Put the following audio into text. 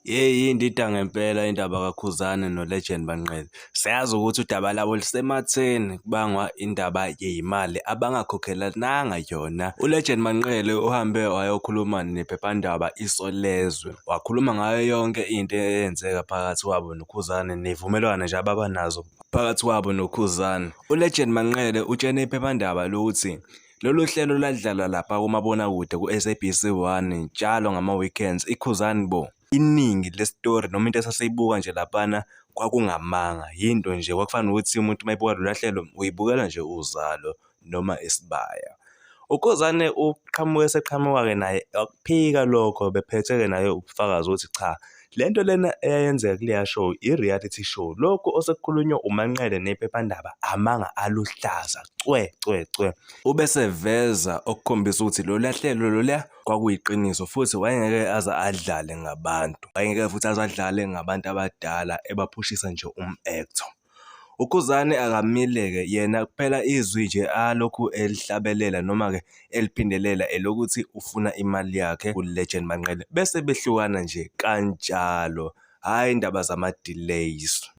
Yeyi indida ngempela indaba kaKhuzani noLegend Manqele. Siyazi ukuthi udaba labo lusematheni kubangwa indaba yeyimali abangakhokhelananga yona. ULegend Manqele uhambe wayokhuluma nephephandaba Isolezwe, wakhuluma ngayo yonke into eyenzeka phakathi kwabo noKhuzani ney'vumelwano nje ababa nazo phakathi kwabo noKhuzani. ULegend Manqele utshene iphephandaba lokuthi lolu hlelo ladlalwa lapha kumabonakude ku-SABC 1 njalo ngama-weekends iKhuzani bo. Iningi lesitori noma into esasiyibuka nje laphana kwakungamanga, yinto nje kwakufana nokuthi umuntu uma ebuka lolu hlelo uyibukela nje Uzalo noma Isibaya. UKhuzani uqhamuke eseqhamuka-ke naye wakuphika lokho bephethe-ke naye ubufakazi ukuthi cha le nto lena eyayenzeka kuleya show i-reality show lokhu osekukhulunywa uManqele nephephandaba amanga aluhlaza cwe cwe cwe. Ubeseveza okukhombisa ukuthi lolu hlelo loluya kwakuyiqiniso futhi wayengeke aze adlale ngabantu, wayengeke futhi aze adlale ngabantu abadala ebaphushisa nje um-actor. UKhuzani akamile-ke yena kuphela izwi nje alokhu elihlabelela noma-ke eliphindelela elokuthi ufuna imali yakhe kuLegend Manqele bese behlukana nje kanjalo, hhayi indaba zama-delays.